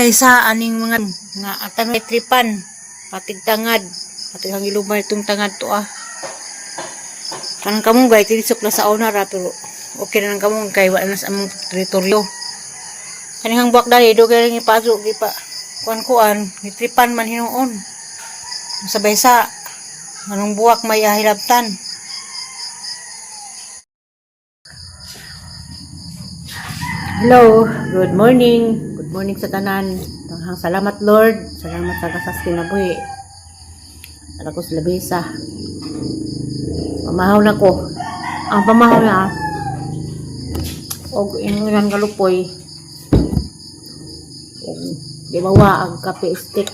Kaysa aning mga nga atan may tripan patig tangad patig ang ilumay itong tangad to ah. Kanang kamunggay tinisok na sa una ra, pero okay na nang kamunggay, wa na sa among teritoryo. Kanihang buwak dali do kay ring ipaso gipa kuan kuan gitripan man hinuon. Sa baysa anong buwak may ahilabtan. Hello, good morning. Good morning sa tanan. Tanghang salamat, Lord. Salamat sa kasas kinabuhi. Para ko sa labisa. Pamahaw na ko. Ang pamahaw na og ingunan kalupoy. Og di mawa ang kape stick.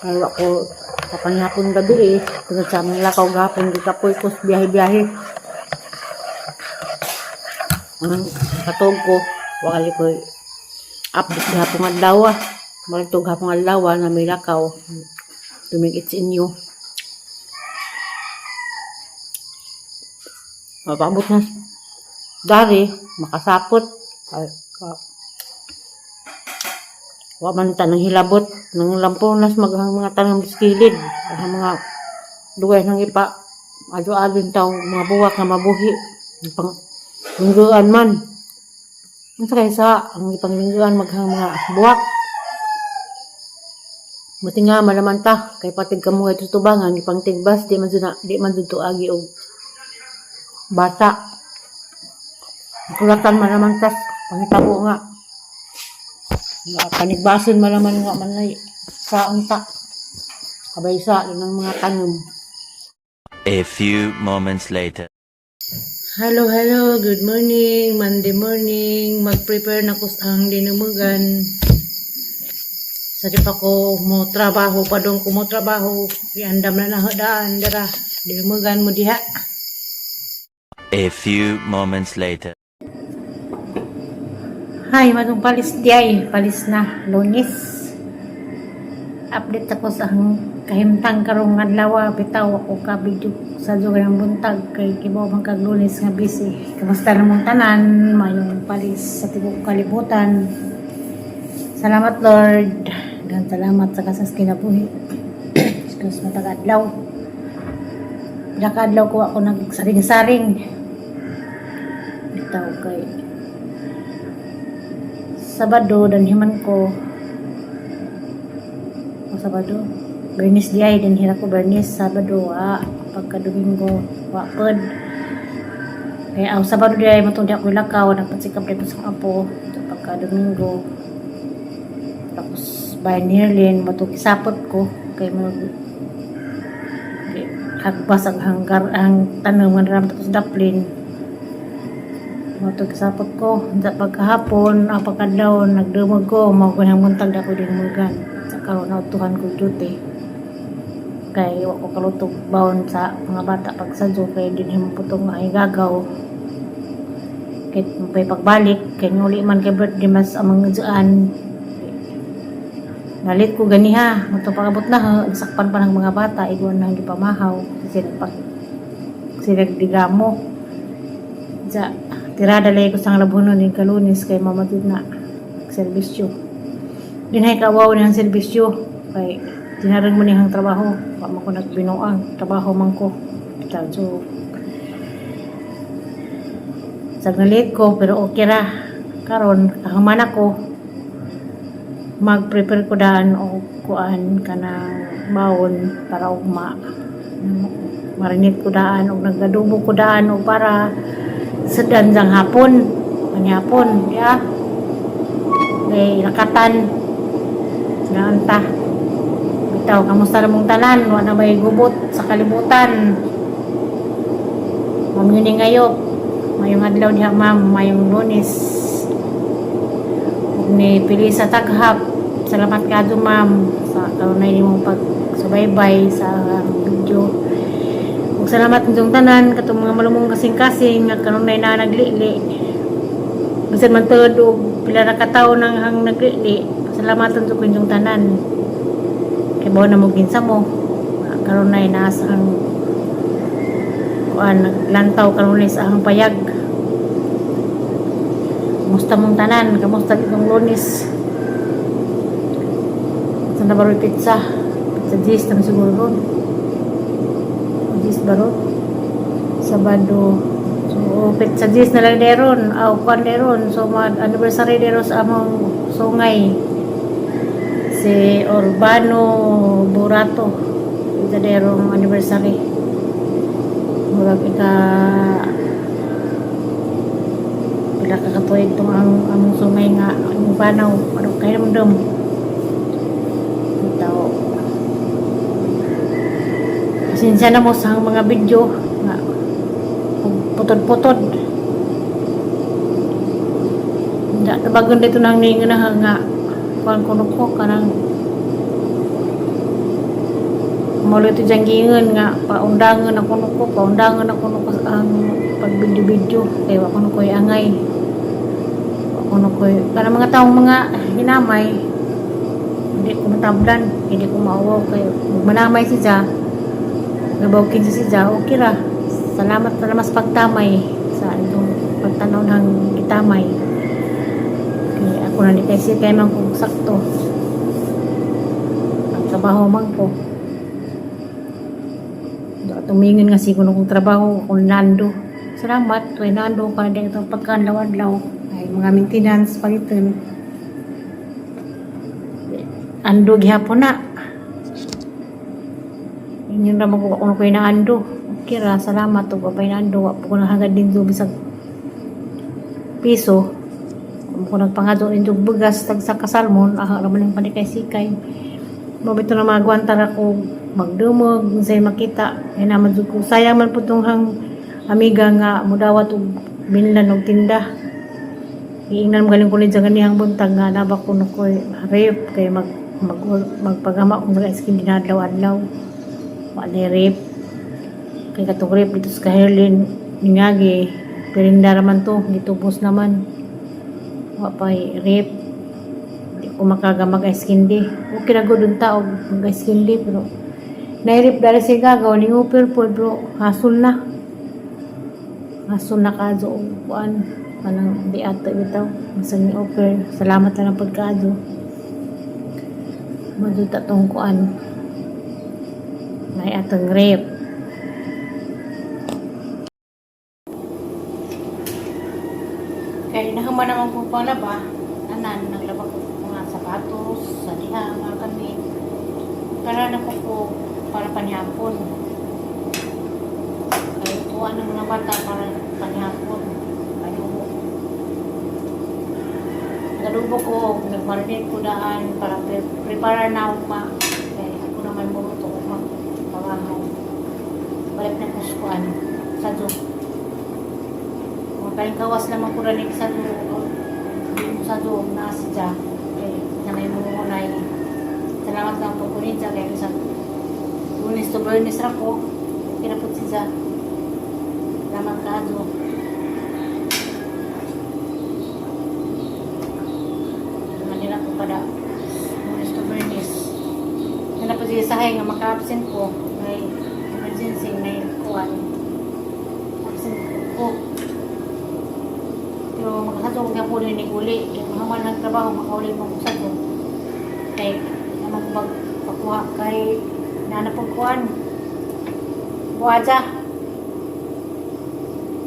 Kaya ko sa panghapon gabi eh. Tungod sa among lakaw gahapon, gikapoy ko sa biyahe-biyahe. Ang katog ko, wakali ko update gahapon adlaw. Marito gahapon adlaw na may lakaw. Tumig it's in you. Mapabot na dari, makasapot. Ay, wa man ta nang hilabot nang lampunas maghang mga tanong kilid ang mga dugay nang ipa adyo-adyo taw mga buwak nga mabuhi pang lingguan man. Unsa kay sa ang ipanglingguan maghang mga buwak? Buti nga malaman ta kay patig kamo ito tubangan ipang tigbas di man jud na di man jud agi og bata. Kulatan man naman tas pangitabo nga nga panigbason man naman nga man ay sa unta kabay sa ng mga tanom. A few moments later. Hello, hello. Good morning. Monday morning. Mag-prepare na ko sa ang dinumugan. Sa di pa ko mo trabaho pa doon ko mo trabaho. Iandam na nahodaan dara. Dinumugan mo diha. A few moments later. Hi, matong palis di ay. Palis na. Lunes. Update ako sa ang kahimtang karong adlaw, bitaw ako ka video sa dugay ng buntag kay kibaw man kag Lunes nga busy. Kamusta namong tanan? Mayong palis sa tibuok kalibutan. Salamat, Lord. Daghang salamat sa kasas kinabuhi. Excuse, matag adlaw. Pila ka adlaw ko ako nagsaring-saring. Bitaw kay Sabado danhiman ko o Sabado Bernis di ay danhira ko Bernis, Sabado wa, pagka Domingo wa pod. Kaya ang Sabado di ay matong di ako lakaw, nagpatsikap dito sa apo. Pagka Domingo tapos by nearly matong kisapot ko kay mo hagbas ang hanggar ang tanong man ram tapos daplin. Mao kasapot ko. Sa pagkahapon, ang pagkadlaw, nagdumog ko, mao ko nang buntag na ko dinumugan. Sa karon nautuhan ko duty. Kay wa ko kalutog bawon sa mga bata pagsadyo kay dinhi mo putong ay gagaw. Kay may pagbalik, kay nuli man kay birthday mas ang mga dyan. Nalit ko ganiha, matong pagabot na ha, sakpan pa ng mga bata, igwan nang gipamahaw, sila pag sila digamo. Sa tirada lay ko sa labunon din kalunis kay mamatid na serbisyo. Dinhay kawaw niyang serbisyo kay tinarang mo niyang trabaho. Wa man ko nagbinuang trabaho man ko. So, sa nalit ko pero okay ra. Karon kahuman ako mag-prepare ko daan og kuan kanang bawon para ugma. Marinate ko daan og nagadubo ko daan og para sa danjang hapon, panihapon, ya. May lakatan. Naanta. Bitaw, kamusta na mong tanan? Wa na may gubot sa kalibutan. Ma'am yun ngayop. Mayong adlaw diha, ma'am, mayong Lunes. Ug ni pili sa taghap. Salamat kadto, ma'am, sa kanunay nimong pagsubaybay sa video. Ug salamat inyong tanan katong mga malumong kasing-kasing nga kanunay na naglili. Bisan man tuod og pila ra ka tawo nang hang naglili. Pasalamatan ko inyong tanan. Kay bawo na mo ginsa mo. Kanunay na sa ang kuan naglantaw kanunay sa ang payag. Kamusta mong tanan? Kamusta itong Lunes? Na ba ron petsa? Petsa 10 naman siguro ron. 10 ba ron? Sabado. So, petsa 10 na lang deron. Aw, kwan deron. So, anniversary deron sa among sungay. Si Urbano Burato. Ito derong anniversary. Murag ika pila ka katuig tong ang among sungay nga ang panaw ano kay ramdam tao. Pasensya na mo sa mga video nga putod-putod. Hindi tabagon dito nang ninga na nga kuan kuno ko kanang molo ito diyang gingon nga paundangan ako no ko, paundangan ako no ko ang pag-video-video kay wa kuno ko'y angay, wa kuno ko'y kanang mga taong mga hinamay, hindi ko matablan, hindi ko mauwaw kay manamay si Ja, nabawkin si Ja, okay ra. Salamat na mas pagtamay sa itong pagtanaw ng gitamay kay ako na ni kay si kay man kung sakto ang trabaho man ko. Tumingon nga siguro kung trabaho kung nando. Salamat, tuwing nando ka din itong pagkanlaw-adlaw. Ay, mga maintenance palitan. Ando gihapon na. Inyo na mag kuno ko na ando. Okay ra, salamat ug apay na ando. Wa po ko nahagad din do bisag piso. Kung ko nagpangado din do bugas tag sa kasalmon, aha ra man ang panikay sikay. Mabito na magwanta ra ko magdumog say makita ay naman jud ko sayang man pud tong hang amiga nga mudawat og binlan og tinda. Iingnan mo galing ko ni dyan ganihang buntag nga naba ko no koy rep kay mag mag magpagama kung sa skin dinadlaw-adlaw wa ni rep kay katong rep dito sa Kaherlin ningagi pirinda raman to, gitubos naman, wa pa'y rep. Di ko makaga mag ice candy. Okay na gud unta og mag ice candy, pero nairip dali si gagaw ni upir po, bro. Hasol na, hasol na kaadyo og kuan kanang di ato bitaw masag ni offer. Salamat na lang pud kaadyo. Maduta tong kuan nay atong rep. Kay nahuman naman po pala ba, anan, naglaba ko mga sapatos, sa diha, mga kami. Para na po ko, para panihapon. Kay kuha ng mga bata para panihapon. Adubo. Nagadubo ko, nagmarinate ko daan para prepare na ako pa. Kay ako naman muluto ko magpawahaw. Balik na ko sa kuan, sa Zoom. Mga kawas lamang ko rin sa Zoom. Sa Zoom na si Jack. Eh, na may mumunay. Salamat lang po ko ni Jack. Kaya sa Lunes to Bernes ra ko. Okay na po si Jack. Salamat ka, Zo. Manila ko kada Lunes to Bernes. Yan na po siya sahay nga maka-absent ko. May emergency, may kuwan. Absent ko. Pero makasasok nga po rin ni uli. Kaya mahaman ng trabaho, makauli mo ko sa to. Kay, naman ko magpakuha kay nanapagkuhan. Buwaja.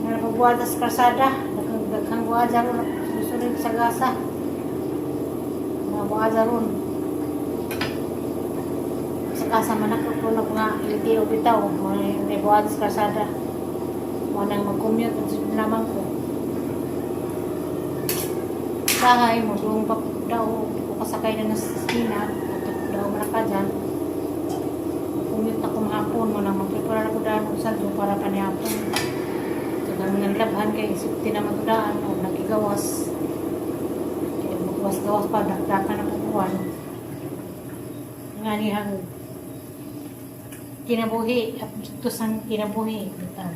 Nanapagbuwaja sa kalsada. Daghang daghang buwaja ron. Susunod sa gasa. Mga buwaja ron. Sa kasa man ako po na mga LTO bitaw. Mga may buwaja sa kalsada. Mga nang mag-commute. Ang sunod naman ko. Sahay mo, doon pa daw, ko kasakay na nasa skina, at daw man ka dyan. Commute ako mahapon mo nang mag-prepare ako daan sa do para panihapon. So, kami ng labhan kay isipti naman ko daan, o nagigawas. Kaya maggawas-gawas pa, dakdakan na pupuan. Nga nihang kinabuhi, at sang kinabuhi. Bitaw.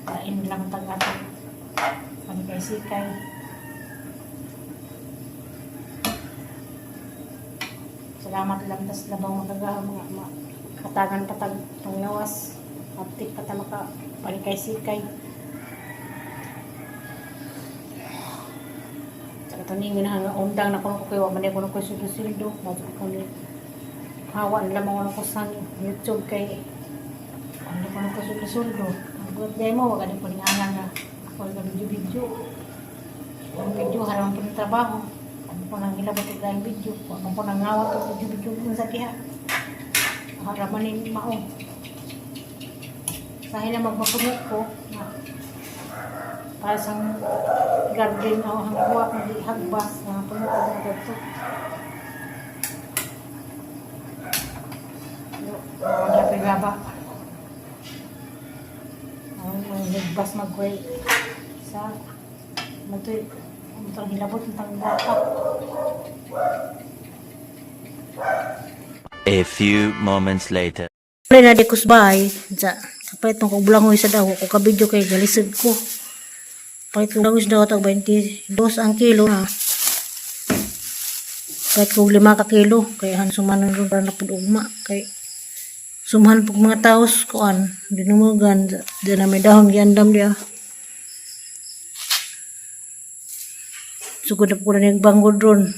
Kain lang tag-ato. Kami kay sikay. Salamat lang tas labang magaga mga katagan patag panglawas. Aptik pata maka panikay sikay. Sa Tuning nga undang na kuno ko kay wa man ko ko sildo-sildo. Bato ko ni hawa na lamang ko sa YouTube kay ano ko ko sildo-sildo. Ang birthday mo, wag ko ning angan nga ako nga video-video. Ang video harang po ng trabaho. Ano ko nang gilabot og dahil video. Wa man ko nang ngawat og video-video sa diha. Haraman ni mao. Sahi na magpapuno ko na para sa garden o ang kuha kung di hagbas na puno ko ng ganito. Wala pa gaba. Ang mga hagbas magway sa matoy ang hilabot ng tanggapa. A few moments later. Pre na di kusbay. Sa kapalit ng kong sa daw ko kabidyo kay galisod ko. Palit kong blangoy sa daw tag 22 ang kilo na. Palit kong 5 ka kilo kay han sumanon ron para na pud ugma kay sumhan pug mga taos kuan dinumugan di na may dahon giandam diya. Sugod na po ko na banggod ron.